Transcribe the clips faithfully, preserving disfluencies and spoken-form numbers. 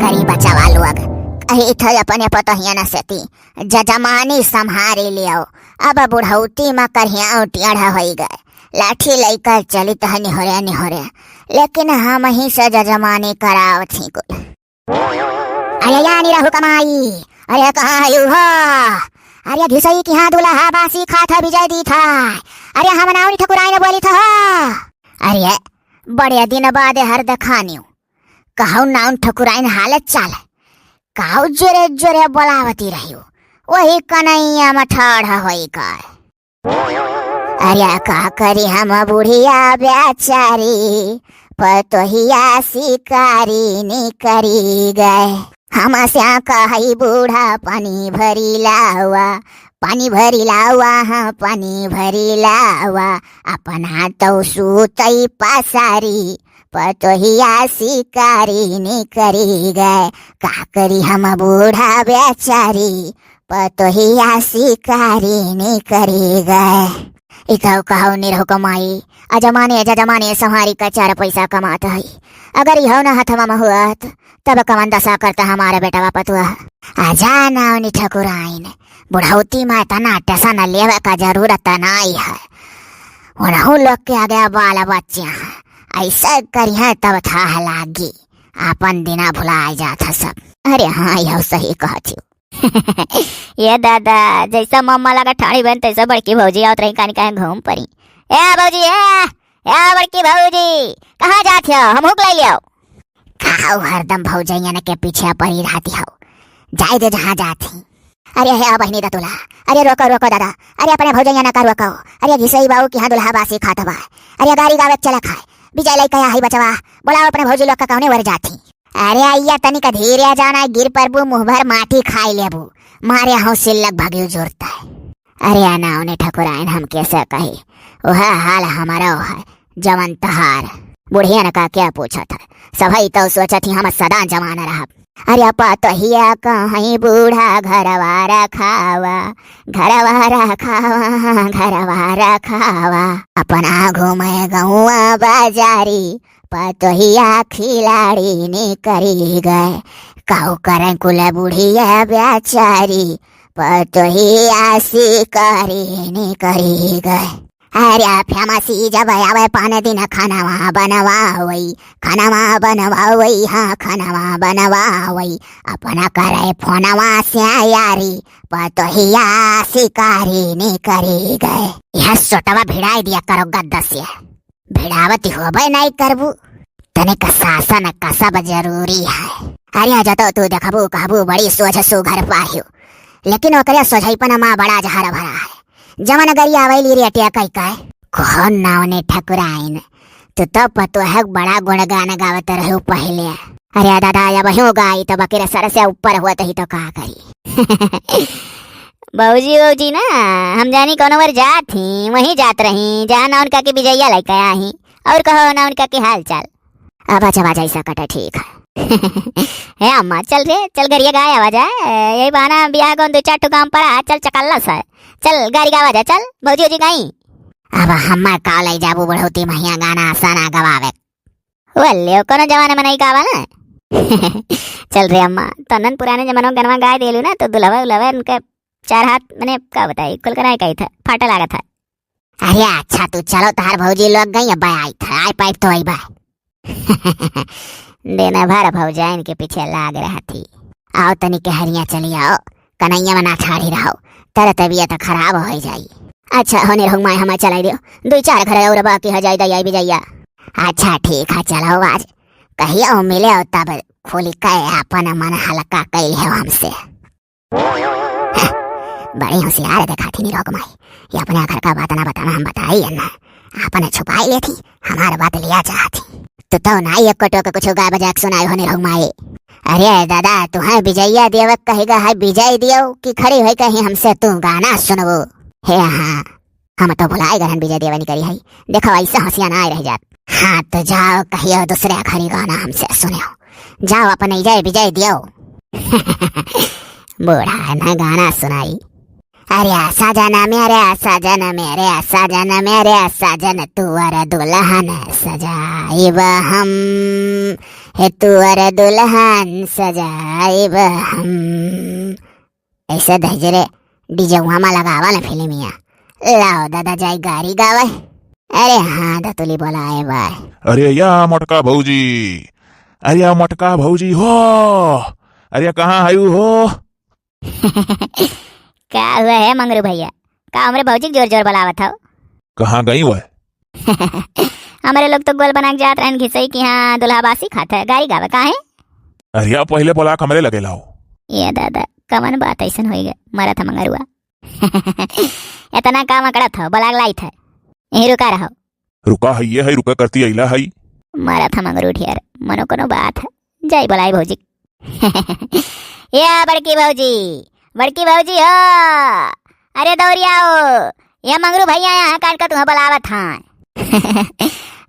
अरे बचवा लोग, कही थे अपने पतोहिया न सेती जजमानी संभारी लियो। अब बुढ़ौती में करिया टेढ़ा होई गए, लाठी लइकर चलित है निहोरे निहोरे, लेकिन हम ही से जजमानी करावत ही कुल। अरे या निरहू कमाई, अरे कहाँ है यू हो? अरे घिसई किहाँ दुलहा बासी खात है, बिजई दीत है। अरे हम नाउन ठकुराइन बोलित है। अरे बड़े दिन बाद हर देखानियो, कहू नाउन ठकुराइन हालत चाल, काऊ जोरे जोरे बोलावती रहियो, वही कनैया में ठाढ़ होई का। अरे का करी हम बुढ़िया बेचारी, पतोहिया शिकारी निकरी गए। हम स्या कहई बूढ़ा पानी भरी लावा, पानी भरी लावा, हाँ पानी भरी लावा। अपना तो सूतई पसारी, पतोहिया शिकारी निकरी गए। का करी हम बूढ़ा बेचारी, पतोहिया शिकारी निकरी गए। ई तो कहू निरहू कमाई, अजमाने जजमाने संहारी का चार पैसा कमात है। अगर इहो न हथवा में हुअत, तब कवन दशा करता हमारे बेटवा पतुआ। आजा नाउनी ठकुराइन, बुढ़ौती में तना टेंशन लेवे का जरूरत नाई है। उनहू लोग के आगे बाल बच्चे हैं, ऐसे करिहे तब थाह लागी, आपन दिना भुला जात है सब। अरे हाँ, यह सही कहत हो। ये दादा, जैसा मम्मा लगा ठाड़ी बहन, तैसा बड़की भौजी आवत रही, कानी कहे घूम परी। ए भौजी, ए, ए बड़की भौजी, कहाँ जात हो? हम हुक ले लियो। काऊ हरदम भौजैयन के पीछे पड़ी रहती हो, जाए दे जहाँ जात ही। अरे हे बहिनी दतुला, अरे रोको रोको दादा, अरे अपने भौजैयन का रोको। अरे घिसई बाऊ किहाँ दुलहा बासी खात बा। अरे गारी गावे चला खाए, बिजई लइका आई बचवा, बोलाओ अपने भौजी लोग का कौने वर जात ही। अरे अइया तनिक धीरे जाना, गिर परबू मुँह भर माटी खाई लेबू, मारे हौसिल्लक भगियो जोरता है। अरे अनाउनी ठकुराइन हम कैसे कही, वह हाल हमारो है, जवन तहार। बुढ़ियन का क्या पूछत है, सभई तो सोचत ही हम सदा जवान रहब। अरे पतोहिया कहीं बूढ़ा घरवा रखावा, घरवा रखावा, घरवा रखावा। अपना घूमे गौआ बाजारी, पतोहिया खिलाड़ी निकरी गए। काऊ करें कुल बुढ़िया बेचारी, पतोहिया शिकारी निकरी गए। अरे फेमसी जब आवे पान दिन खानवा बनवावई, खानवा बनवावई, हाँ खानवा बनवावई। अपना करे फोनवा से यारी, पतोहिया शिकारी निकरी गए। यह सोटवा भिड़ाई दिया करो गद्दा से। भिड़ावती होबे नहीं करबू, तनिक शासन कसब जरूरी है। अरे आ जातो तू देखबू कहबू बड़ी सोझ सुघर पाहियो, लेकिन ओकरे सोझईपन मा बड़ा जहर भरा है। जवन गरी आवेली रे अटिया कई कई। कौन नाव ने ठकुराइन, तू तो पतोहक बड़ा गुणगान गावत रहू पहिले। अरे दादा, अब हूँ गाई तो बकिर सर से ऊपर हुआ तो ही तो का करी। भौजी, भौजी ना, हम जानी कौनो बार जात ही, वहीं जात रही, जहाँ नाउन काकी बिजैया लइके आई। और कहो नाउन काकी हाल चाल। अब अच्छा बाजा ऐसा कटे ठीक है। हे अम्मा, चल रे, चल गरिया गाय आवा जाए। यही बहाना बियाह कौन दो चार ठो काम पड़ा, चल चकल्ला सा। चल गारी गावा जा, चल भौजी, भौजी गाई। अब हम्मा का लई जाबू बुढ़ौती महिया गाना आसाना गवावे। वल्ले, कोनो जमाने में नहीं गावा ना। चल रे अम्मा, तन्नन पुराने जमानों में गनवा गाय देलू ना, तो दुल्हवा उल्हवा उनके चार हाथ, मने का बताई, कुल कराए कही था, फाटा लागा था। अरे अच्छा, तू चलो, तहार भौजी लोग गई, अब आई था, आई पाइप तो आई बा। दिन भर भौजाइन के पीछे लाग रहा थी। आओ तनी के हरिया चली आओ, कनैया में ना ठाढ़ी रहो, तेरे तबीयत खराब हो जाई। अच्छा, होने रहू माय, हमार चलाई दियो, दो चार घर और बाकी हो जाई, दया बिजैया। अच्छा ठीक है, चलो आज कहियो मिले हो तब खुली के अपन मन हल्का कैल हो हमसे। बड़ी होशियार देखा थी निरोग माई, ये अपने घर का बात ना बताना हम बताई है ना, आपने छुपाई ले थी, हमारे बात लिया चाहती। तो तो ना ये कोटो के कुछ गाय बजा के सुनाई हो निरोग माई। अरे दादा, तुम्हें विजैया देव कहेगा है, विजय देव की खड़ी हुई कहीं हमसे तू गाना सुनबो। हे हाँ, हम तो भुलाए गए हन विजय देव निकरी है। देखो ऐसा हंसिया ना आए रह जात। हाँ तो जाओ कहियो दूसरे खड़ी गाना हमसे सुनो, जाओ अपने जय विजय दियो। बूढ़ा है ना गाना सुनाई। अरे सजन मेरे, सजन मेरे, सजन मेरे, सजन तुअर दुल्हन सजाइब हम। हे तुअर दुल्हन सजाइब हम। ऐसे धजरे डीजेवा मा लगावा ना फिल्मिया। लाओ दादा जाई गारी गावे। अरे हाँ दतुली बोलाए बाय। अरे या मोटका भौजी, अरे या मोटका भौजी हो, अरे कहाँ हयू हो? का हुआ है मंगरू भैया? का हमरे भौजी के जोर जोर बोलावत हौ? कहाँ गई वह? हमरे लोग तो गोल बना के जात रहन घिसई कि हाँ दुल्हा बासी खात है, गारी गावे काहे? अरे या पहले बोला के हमरे लगे लाओ। ये दादा, कवन बात ऐसन होई गए, मरत है मंगरुआ। इतना काम अकड़त हौ, बोला के लाइत है। यहीं रुका रहो। रुका है, ये है, रुका करती अइला है। मारा था मंगरू ढेर, मनो कोनो बात है। जाई बोलाई भौजी। या बड़की भौजी, बड़की भौजी हो, अरे दौड़िया हो, ये मंगरू भैया यहाँ कान का तुम्हें बुलावत हैं।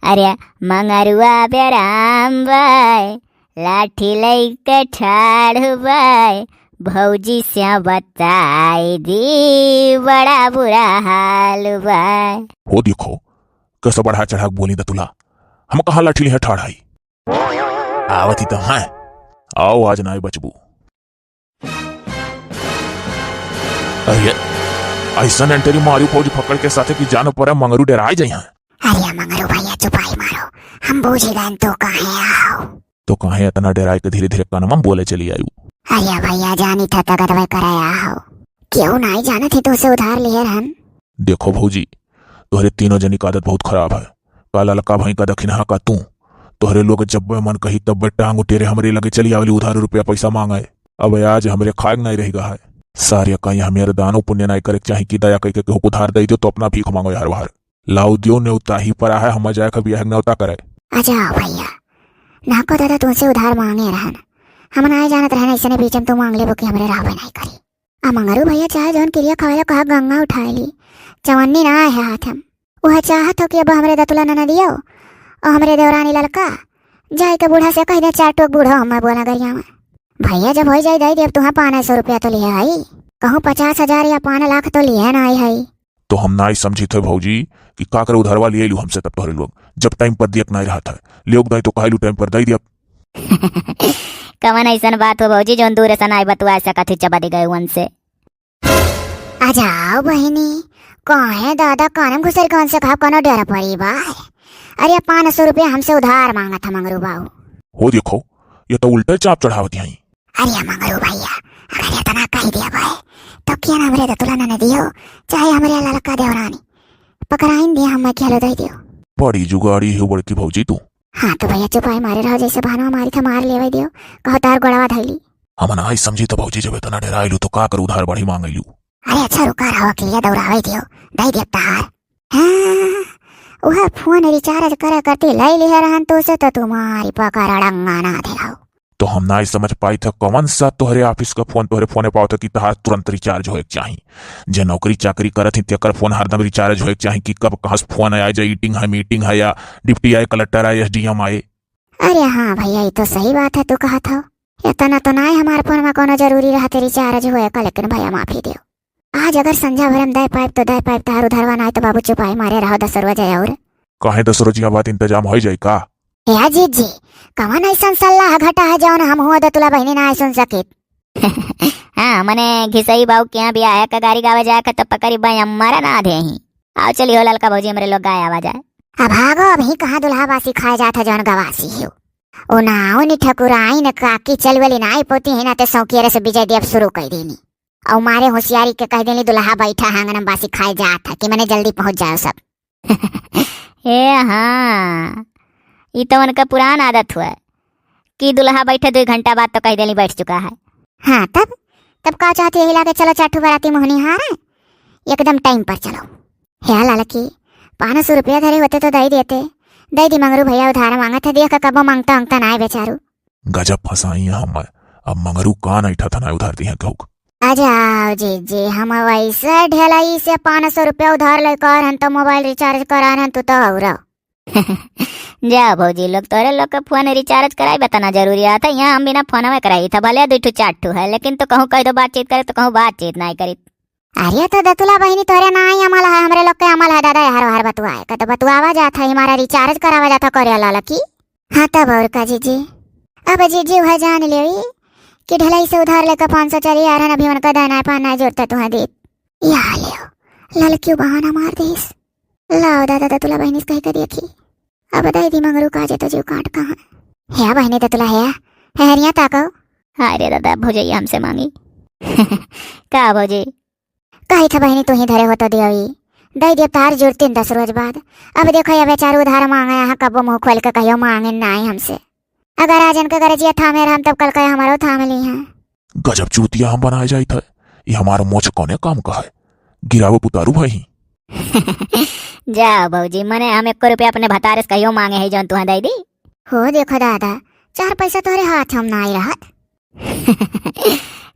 अरे मंगरुआ बेराम बाय, लाठी लइके ठाढ़ बाय, भौजी से बताई दी, बड़ा बुरा हाल बाय। हो देखो, कैसे बढ़ा चढ़ा के बोली दतुला। हम कहाँ लाठी लिहे ठाढ़ हई? आवत ही तो हैं। आओ, आज नाय बचबू। अरे, ऐसन एंट्री मारी फौजी फकड़ के साथे कि जानो पड़ा मंगरू डेराय जाई हैं। अरे मंगरू भैया चुपाई मारो, हम बूझी गए तू काहे आओ। तो काहे इतना डेराय के धीरे धीरे कनमा बोले चली आयु? अरे भैया जानी था तगदवे करे आओ। क्यों नाई जानत ही तोसे उधार लिहे रहन? देखो भौजी, तोहरे तीनों जनी का आदत बहुत खराब है। का ललका भई का दखिनहा का तू, तोहरे लोग जब्बे मन कही तब्बे टांग उटेरे हमरे लगे चली आवेली उधार रुपया पैसा मांगे। अब आज हमरे खाए के नाई रहि गा है। सारे कहीं हमें दानो पुण्य नाई करे के चाही कि दया कइके केहू को उधार दे दियो तो अपना भीख मांगो यार बाहर। लाओ दियो नेवता ही पर आहे, हम जाए के बियाह के नेवता करे। आ जाओ भैया, ना को दादा तुमसे उधार मांगे रहन, हम नाई जानत रहन ऐसने बीच में तू मांग लेबो कि हमरे रहबे नाई करी। आ मंगरू भैया चाहे जौन किरिया खवाए लो, कहा गंगा उठाए ली, चवन्नी ना आए है हाथ हम। वह चाहत हो कि अब हमरे दतुला ननदियो और हमरे देवरानी ललका जाए के बूढ़ा से कह दे, चार टोक बूढ़ो हम बोला गरिया में। भैया जब हो जाई दे देब तुहाँ पाँच सौ रुपया तो लिहे हई, कहूँ पचास हजार या पाँच लाख तो लिहे ना आई हई। तो हम नाई समझित है भौजी कि का करे उधारवा लिए लू हमसे तब तोहरे लोग, जब टाइम पर दियक नाई रहत है। लियोक दाई तो कहलू टाइम पर दे दियब। कवन ऐसन बात हो भौजी जौन दूर से नाई बतुआ सकत ही चबा दे गए उनसे? आ जाओ बहिनी, काहे दादा कानम घुसर के उनसे कहा कोनो डेरा परी बा? अरे पाँच सौ रुपया हमसे उधार मांगत है मंगरू बाऊ। हो देखो, ये तो उल्टे चाप चढ़ावत हैं। अरे मंगरू भैया, अगर इतना कह दिया भाई, तो क्या ना हमरे दतुला न दियो, चाहे हमरे ललका देवरानी पकड़ाइन दिया, हम खेलो दे दियो। बड़ी जुगाड़ी हो बड़की भौजी तू। हाँ तो भैया चुपाई मारे रहो, जैसे बहनवा मारी था मार लेवे दियो, कहो तार गोड़वा धैली। हम ना आई समझी तो भौजी जब इतना डेराइलू तो का कर उधार बढ़ी मांगेलू। अरे अच्छा रुका रहो, किलिया दौड़ावे दियो, दे दियो तार। हाँ, वह फोन रिचार्ज करे करती ले लिहे रहन तो से तो तुम्हारी पकड़ अड़ंगा ना दे रहो। तो हम ना समझ पाई था कौन सा तोहरे ऑफिस का फोन तोहरे फोने पावत है कि तहार तुरंत रिचार्ज होए के चाही। जे नौकरी चाकरी करत ही तेकर फोन हरदम रिचार्ज होए के चाही कि कब कहाँ से फोन आए, जे ईटिंग है, मीटिंग है या डिप्टी आए, कलेक्टर आए, एसडीएम आए। अरे हाँ भैया, ये तो सही बात है तू कहत हो। इतना तो नाय हमार फोन में कोनो जरूरी रहते रिचार्ज होए का, लेकिन भैया माफी दियो। आज अगर संझा भर में दे पाइब तो दे पाइब, तहार उधरवा नाय तो बाबू चुपाई मारे रहो दस रोजे और। काहे दस रोजिया बाद इंतजाम हो जाई का? ए अजीत जी, कवन ऐसन सलाह घटा है जौन हम हुआ दतुला बहिनी नाय सुन सकित? हाँ, मने घिसई बाऊ के यहाँ बियाह का गारी गावे जाए का तो पकड़ी बाई हमारा ना दे ही। आओ चली हो ललका भौजी, हमरे लोग गाय आवा जाए। अब भागो, अभी कहाँ दुल्हा बासी खाए जात है जौन गवासी हो। ओ ना, ओ नी ठकुराइन काकी चलवेली ना आई पोती है ना ते सौकियरे से विजय देव शुरू कर देनी। और मारे होशियारी के कह देनी दुल्हा बैठा है आंगन में बासी खाए जात है कि मने जल्दी पहुँच जाओ सब। ए हाँ, ई तो उनका पुरान आदत हुआ कि दुल्हा बैठे दो घंटा बाद तो कह देली बैठ चुका है। हाँ तब, तब का चाहती यही लागे चलो चार ठो बाराती मोहनी हार है, एकदम टाइम पर चलो। हे ललकी, पाँच सौ रुपया धरे होते तो दे देते, दे दी मंगरू भैया उधार मांगत है, देख कबो मांगता मांगता ना आए बेचारू। गजब फंसाई है हम, अब मंगरू कान ऐठा था ना उधार दिया कहूक। आ जाओ जीजी, हम वैसे ढेलाई से पाँच सौ रुपया उधार लेकर हन तो मोबाइल रिचार्ज करान हन तू तो और। जा भौजी लोग, तोरे लोग के फोन रिचार्ज कराई बताना जरूरी आता है। यहाँ हम बिना फोन में कराई था, भले दो ठो चार ठो है, लेकिन तो कहूँ कह दो बातचीत करे तो कहूँ बातचीत नहीं करी। अरे तो दतुला बहिनी तोरे ना आई अमल है, हमरे लोग के अमल है दादा, हर हर बतुआए का तो बतुआवा जात है, हमारा रिचार्ज करावा जात है करे लाला की। हाँ तब और का जीजी, अब जीजी वह जान लेवी कि ढलाई से उधार लेकर पाँच सौ चली आ रहन, अभी उनका दाना पाना जोरता तुहा देत। या लेव, ललकियो बहाना मार देस। लाव दादा, दतुला बहिनी से कहि के देखी। अब दइ दी मंगरू, का जे तो जीव काट कहाँ। हे बहिनी दतुला, हे, हेहरिया ताको। हाय रे दादा, भौजैया हमसे माँगी। का भौजी? कही था बहिनी, तू ही धरे हो तो देवी। दइ दियब तहार जुरतीन दस रोज बाद। अब देखो, ये बेचारू उधार माँगे यहाँ, कबो मुँह खोल के कहियो माँगे नाई हमसे। अगर आज इनके गरजिया थामे रहम, तब कल कहे हमारो थाम ली हैं। गजब चूतिया हम बनाए जाइत है। ये हमार मोछ कौने काम का है? गिरावे पुतारू भाई। जा भौजी, मने हम एको रुपया अपने भतारे से कहियो माँगे है, जौन तुहा दइ दी। हो देखो दादा, चार पैसा तोहरे हाथ हम नाई रहत।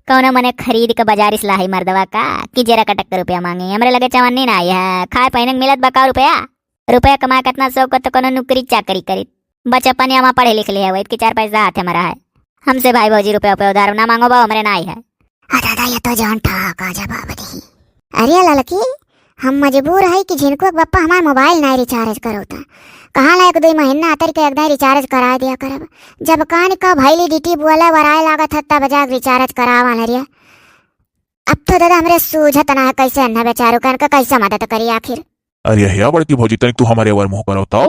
कौनो मने खरीद के बाजारी से लाही मर्दवा का, कि जेरा कटक के रुपया माँगे? हमरे लगे चवन्नी नाई है, खाए पहिने के मिलत बा का रुपया? रुपया कमाए कितना शौक, तो कोनो नौकरी चाकरी करीत। बचपन में पढ़े लिख ले है, वही के चार पैसा हाथे में रहा है। हमसे भाई भौजी रुपया पे उधार ना माँगो बा, हमरे नाई है। आ दादा, ये तो जान ठा का जवाब दी। अरे ललकी, हम मजबूर है कि झिनको के बप्पा हमार मोबाइल नाई recharge करोता। कहाँ ला एक दुई महीना आतर के एकदम recharge कराए दिया करब। जब कान का validity बोले वराए लागत है, तब जाके recharge करावा ले रे। अब तो दादा हमरे सूझत ना है, कैसे अन्ना बेचारू कन का कैसे मदद करी आखिर। अरे हे बड़की भौजी, तनिक तू हमारे ओर मुँह करो तो।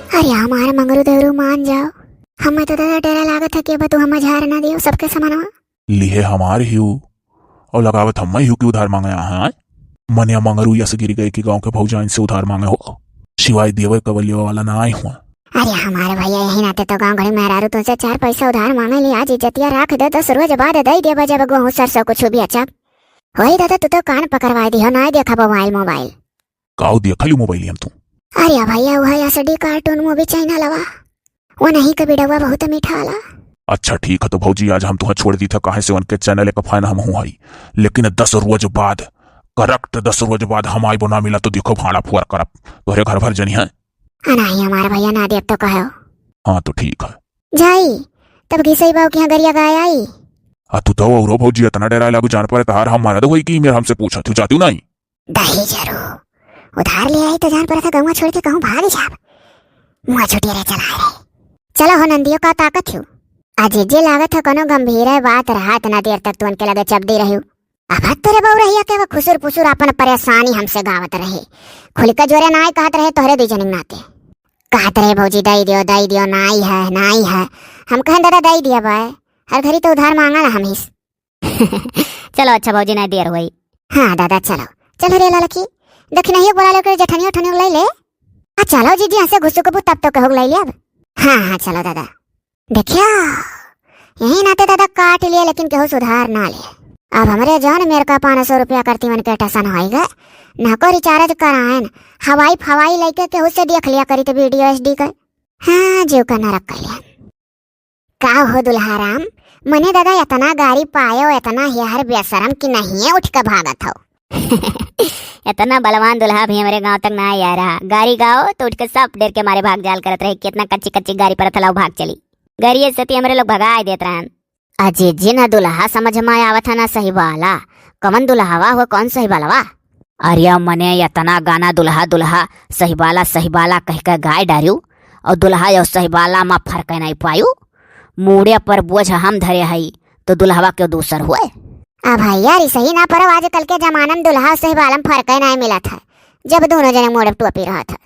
अरे हमार मंगरू देवरू, मान जाओ, हमें तो दादा डरा लागत है कि अब तू हमें झार ना दियो सबके समनवा। लिहे हमार हियू और लगावत हम्मे हियू कि उधार माँगे यहाँ आए। मने मंगरू यस गिर गए कि गाँव के भौजाइन से उधार माँगे हो, सिवाय देवे कवलियो वाला ना आए हुआ। अरे हमार भैया, यही नाते तो गाँव घड़ी मेहरारू तुमसे चार पैसा उधार माँगे ली, आज इज्जतिया राख दे, दस रोज बाद दइ देबे जब गेहूँ सरसों कुछ बेचब। वही दादा, तू तो कान पकड़वाए दिहो, नाई देखा मोबाइल मोबाइल। काऊ देखा ली मोबाइल हम तू? अरे भैया, वह SD cartoon movie channel वा, वो नहीं के बिडवा बहुत मीठा वाला। अच्छा ठीक है, तो भौजी आज हम तुहा छोड़ दी था, काहे से उनके channel एक fan हम हूँ हई, लेकिन दस रोज बाद, correct दस रोज बाद हम आइबो ना मिला तो देखो भाड़ा फुअर करब, तोहरे घर भर जनी है। आ नाही हमार भैया, ना देब तो कहो। हाँ तो ठीक है। जाई, तब घिसई बाऊ के यहाँ गरिया गाय आई। आ तू तो औरो भौजी इतना डेराए लागू, जान पड़े तहार हम मरद होई कि मेर हमसे पूछत हूँ, जाती नहीं। दही जरू, उधार ले आई तो जान पड़े था गौवा छोड़ के कहूँ भाग जाब। मुआ छुटिया रे चला रे। चलो हो नंदियो, का ताकत हूँ। अजीजे लागत है कोनो गंभीर है बात रहा, इतना देर तक तू उनके लगे चपदी रही। अब तोरे बउरहिया के वो खुसुर पुसुर अपन परेशानी हमसे गावत रहे। खुल के जोरे नाई कहत रहे तोहरे दुई जने के नाते। कहत रहे, "भौजी, दई दियो, दई दियो, नाई है, नाई है।" हम कहन, "दादा, दई दिया बाय, हर घड़ी तो उधार मांगा ना हम हिस।" चलो अच्छा भौजी, नाई देर होई। हाँ दादा, चलो, चलो रे ललकी, दखिनहियो बोला ले, ओकरे जेठनियो ठनियो ले ले। आ चलो जीजी, हंसे घुसुकबू तब तो कहो ले ले अब। हाँ, हाँ, चलो दादा। देखियो, यही नाते दादा काट लिए, लेकिन केहू सुधार ना ले। अब हमरे जौन मेर का पाँच सौ रुपया करती मन के टसन होई गए, ना को recharge कराएन, हवाई फवाई लेके केहू से देख लिया करी तो video SD के। हाँ, जीव का नरक कर लिया। का हो दुल्हाराम, मने दादा इतना गारी पायो, इतना हेहर बेशरम कि नहीं है उठ के भागत हो। इतना बलवान दुल्हा भी हमरे गांव तक ना आया रहा। गारी गाओ तो उठ के सब डर के मारे भाग जाल करत रहे। कितना कच्ची कच्ची गारी परत हलाओ भाग चली। गारी से ती हमरे लोग भगाए देत रहन। अजीजी, ना दुल्हा समझ में आवत है ना सही बाला। कवन दुल्हावा हो, कौन सही बालवा? अरे मने इतना गाना दुल्हा दुल्हा सही बाला सही बाला कह के गाय डारियो और दुल्हा यो सही बाला में फरक नहीं पायु। मूड़े पर बोझ हम धरे हई तो दुल्हवा के दूसर हुए। अब भैया री सही ना परो, आजकल के जमाना में दुल्हा सही बाला में फरक नहीं मिलत है, जब दोनों जने मोड़े टोपी रहत है।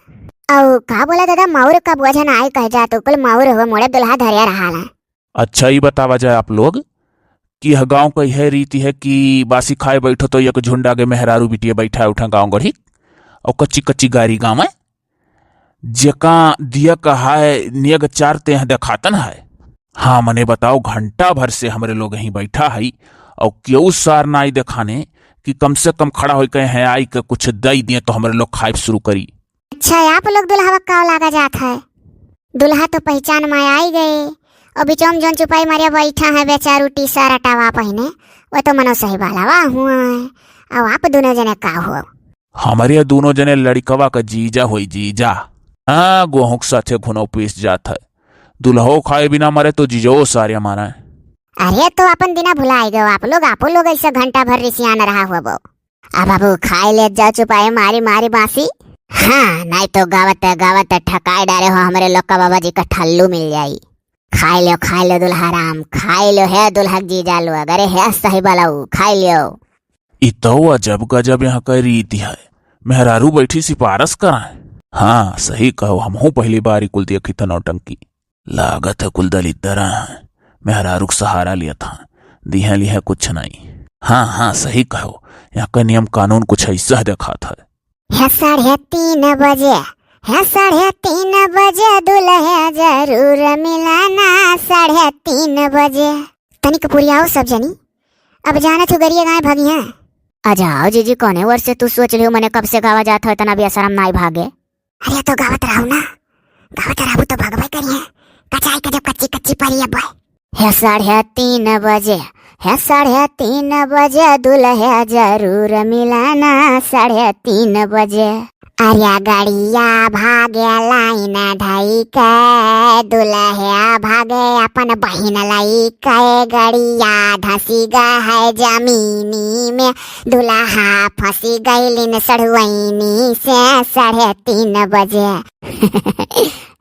और का बोला दादा, मौर का बोझ ना आए कह जा तू, कुल मौर हुए मोड़े दुल्हा धरे रहा है। अच्छा, ई बतावा जाए आप लोग कि यह गाँव का यह रीति है कि बासी खाए बैठो तो एक झुंड आगे मेहरारू बिटिया बैठा उठा गाँव गढ़ी और कच्ची कच्ची गारी गावे, जेका दिया कहाए नेग चार तेह देखातन है। हाँ, मने बताओ, घंटा भर से हमरे लोग यहीं बैठा है और केहू सार नाई देखाने कि कम से कम खड़ा होई कहे हैं आई के कुछ दई दिए तो हमरे लोग खाए शुरू करी। अच्छा, आप लोग दुल्हवा का लागा जात है? दुल्हा तो पहचान में आई गए, और बिचौम जौन चुपाई मारिया बैठा है बेचारू टी शर्टवा पहिने, वो तो मनो सही बालवा हुआ है। अब आप दोनों जने का हो? हमरे दोनों जने लड़िकवा का जीजा होई, जीजा। हाँ, गोहूं के साथे घुनो पीस जात है। दुल्हो खाए बिना मरे तो जीजो सारे मारे। अरे तो अपन दिना भुलाए गए आप लोग, आपो लोग ऐसे घंटा भर रिसियान रहा होबो। अब बाबू खाए ले जाओ चुपाए मारी मारी बांसी। हाँ, नहीं तो गावत गावत ठकाए डारे हो हमरे लोग का बाबा जी का ठल्लू मिल जाई। खाइ ल्यो, खाइ ल्यो दुल्हा राम, खाइ ल्यो हे दुल्हा क जीजा लोग, अरे हे सही बलऊ, खाइ ल्यो। ई तउ अजब गजब यहाँ कै रीति है, मेहरारू बैठी सिफारस कराएँ। हाँ, सही कहो, हमहूँ पहली बार ई कुल देखी त नौटंकी। लागत है कुल दलिद्दर हैं, मेहरारू क सहारा लियत हैं, दिहे लिहे कुछ नहीं। हाँ, हाँ, सही कहो, यहाँ कै नियम कानून कुछ ऐसा देखात है। हे साढ़े तीन बजे, हे साढ़े तीन बजे दुलहे जरूर मिलाना, साढ़े तीन बजे। तनिक पुरियाओ सब जनी, अब जानत हो गरिया गाय भगिया। अजाओ जीजी, कौने ओर से तू सोच लियो, मने कब से गावा जात हो, इतना बेशरम नाई भागे। अरे तो गावत रहू ना, गावत रहू तो भगवे करिए, कचाई के जब कच्ची कच्ची परी अब। हे साढ़े तीन बजे, हे साढ़े तीन बजे दुलहे जरूर मिलाना, साढ़े तीन बजे। अरे गड़िया भागे लाइन धई के, दुलहे भागे अपन बहिन लई के, गड़िया धसी गए है जमीनी में, दुलहा फंसी गइलिन सढ़ुआइनी से साढ़े तीन बजे।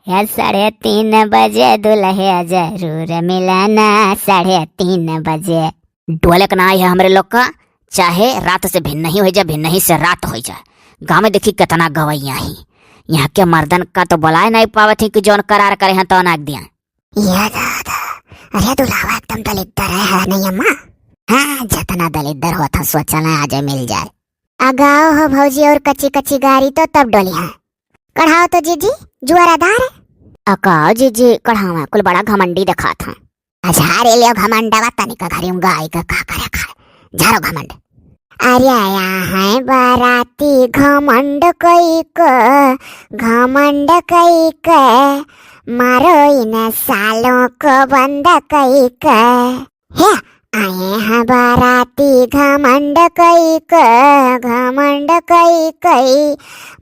हे साढ़े तीन बजे दुलहे जरूर मिलाना, साढ़े तीन बजे। डोले क नाई है हमरे लोग का, चाहे रात से भिन्नही होइ जाए, भिन्नही से रात होइ जाए। गाँव में देखी केतना गवैया ही, यहाँ के मर्दन का तो बोलाए नाई पावत ही कि जौन करार करे हैं तौन आग दिया। ये दादा, अरे दुलावा एकदम दलिद्दर है, है नहीं अम्मा? हाँ, जितना दलिद्दर होत है सोचल है आज मिल जाए। अगाओ हो भौजी और कच्ची कच्ची गारी तो तब डोली है। कढ़ाओ तो जीजी, जुआरादार है। अकाओ जीजी, कढ़ावा, कुल बड़ा घमंडी देखात हैं। अझारे लियो घमंडवा, तनिक घरी में गाय के का करे खाए। झारो घमंड। अरे आया है बाराती घमंड कई के, घमंड कई के, मारो इन सालों को बंद कई के। हे, आए हैं बाराती घमंड कई के, घमंड कई के,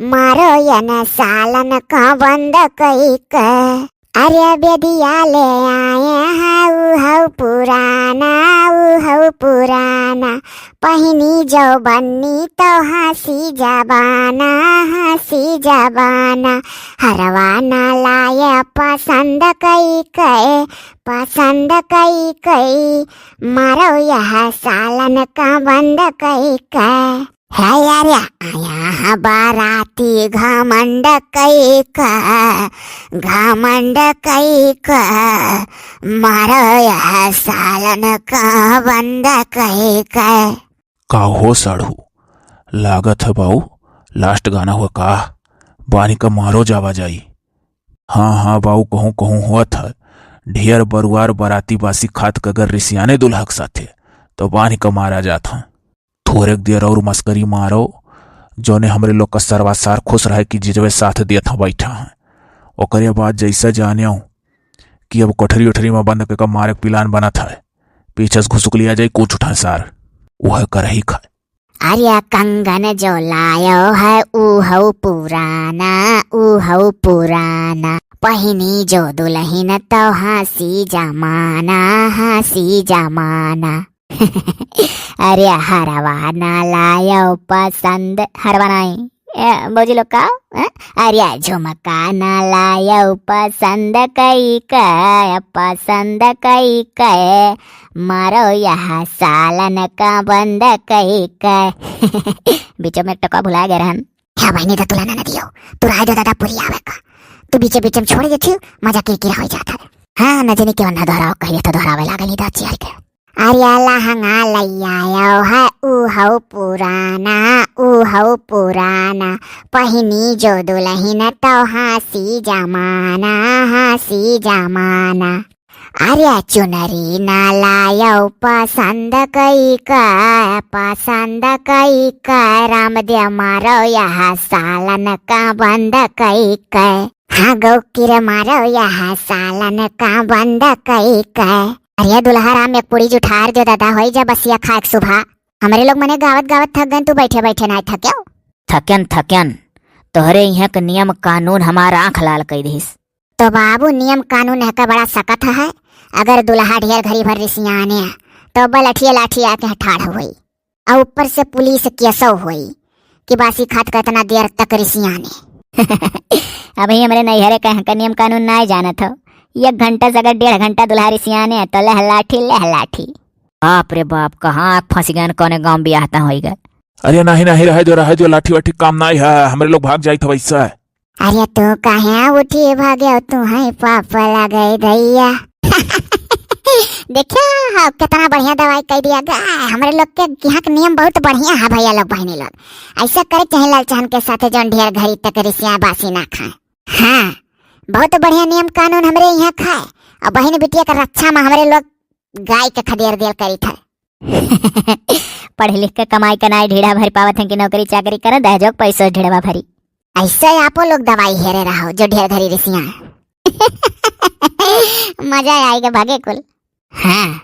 मारो इन सालन का बंद कई के। अरे बेदिया ले आए हैं, ऊ हऊ पुराना, ऊ हऊ पुराना। पहिनी जो बन्नी तो हँसी जबाना, हँसी जबाना। हरवा ना लाए पसंद कई के, पसंद कई के। मारो यह सालन का बंद कई के। हे यार, आया है बाराती घमंड कई का, घमंड कई का, मारो यह सालन का बंद कई का। का हो साढ़ू, लागत है बाऊ, last गाना हुआ का? बानी का मारो जावा जाई। हाँ, हाँ बाऊ, कहूँ, कहूँ होत है। ढेर बरुआर बराती बासी खात के अगर रिसियाने दुल्हा के साथे, तो बानी का मारा जात है। थोरेक देर और मस्करी मारो, जौने हमरे लोग का सरवा सार खुश रहे कि जिजवे साथ देत ह बैठा ह। ओकरे बाद जैसा जाने हो कि अब कोठरी ओठरी में बंद के मारे के plan बनत है, पीछे से घुसुक लिया जाए, कूच उठा सार, वह करही खाए। अरे कंगन जो लायो है, ऊ हऊ पुराना, ऊ हऊ पुराना। पहिनी जो दुलहिन तो हँसी जमाना, हँसी जमाना। अरे हरवा ना लायो पसंद, हरवा नाई। ए, भौजी लोग का, हैं? अरे झुमका ना लायो पसंद कई के, पसंद कई के, मारो यह सालन का बंद कई के। बीचो में एक टका भुला गए रहन। हाँ बहिनी, तो तुला ना दियो, तू रहे दो दादा, पूरी आवे का। तू बीचे बीचे में छोड़ देती हो, मजा किरकिरा हो जाता है। हाँ, न जाने क्यों ना दोहराओ, कहिए तो दोहरावे लागल ही दाची हर के। अरे लहंगा लैया आयो है, ऊ हऊ पुराना, ऊ हऊ पुराना। पहिनी जो दुलहिन तो हँसी जमाना, हँसी जमाना। अरे चुनरी ना लायो पसंद कई के, पसंद कई के, रामदेव मारो यह सालन का बंद कई के। हाँ गौकिर मारो यह सालन का बंद कई के। अरे दुल्हा राम एक पुड़ी जुठार जो दादा, होई जा बसिया खाए के सुबह। हमरे लोग मने गावत गावत थक गए, तू बैठे बैठे ना थक्यो। थक्यन, थक्यन, तोहरे यहाँ के नियम कानून हमार आँख लाल कई दिस। तो बाबू, नियम कानून है का बड़ा सख्त है। अगर दुल्हा ढेर घड़ी भर रिसियाने, तो बल अठिए लाठी आके ठाढ़ होई, और ऊपर से पुलिस केसो होई कि बासी खात का इतना देर तक रिसियाने। अभी हमरे नैहरे का यहाँ का नियम कानून नाई जानत हो, एक घंटा से अगर डेढ़ घंटा दुल्हा रिसियाने तो लेह लाठी, लेह लाठी। बाप रे बाप, कहाँ आँख फंस गए, कौने गाँव बियाह ता होई गए। अरे नहीं नहीं, रहे जो, रहे जो, लाठी वाठी काम नहीं है, हमरे लोग भाग जाइत हवै इससे। अरे तू काहे उठी भागे, तू है पाप लगे दैया। देखिया, हाँ, कितना बढ़िया दवाई कह दिया गा। हमरे लोग के यहाँ के नियम बहुत बढ़िया है भैया लोग, बहनी लोग। ऐसा करे चाहे लाल चाहन के साथ, जौन ढेर घड़ी तक रिसिया बासी ना खाए। हाँ, बहुत बढ़िया नियम कानून हमरे यहाँ खाए। और बहन बिटिया के रक्षा में हमरे लोग गाय के खदेर देल करी थे। पढ़ लिख के कमाई के नाई ढीढ़ा भर पावत हैं कि नौकरी चाकरी करे, दहेजो के पैसो ढीढ़वा भरी। ऐसे आपो लोग दवाई हेरे रहो जो ढेर घड़ी रिसिया। मजा आएगा भागे कुल। हाँ,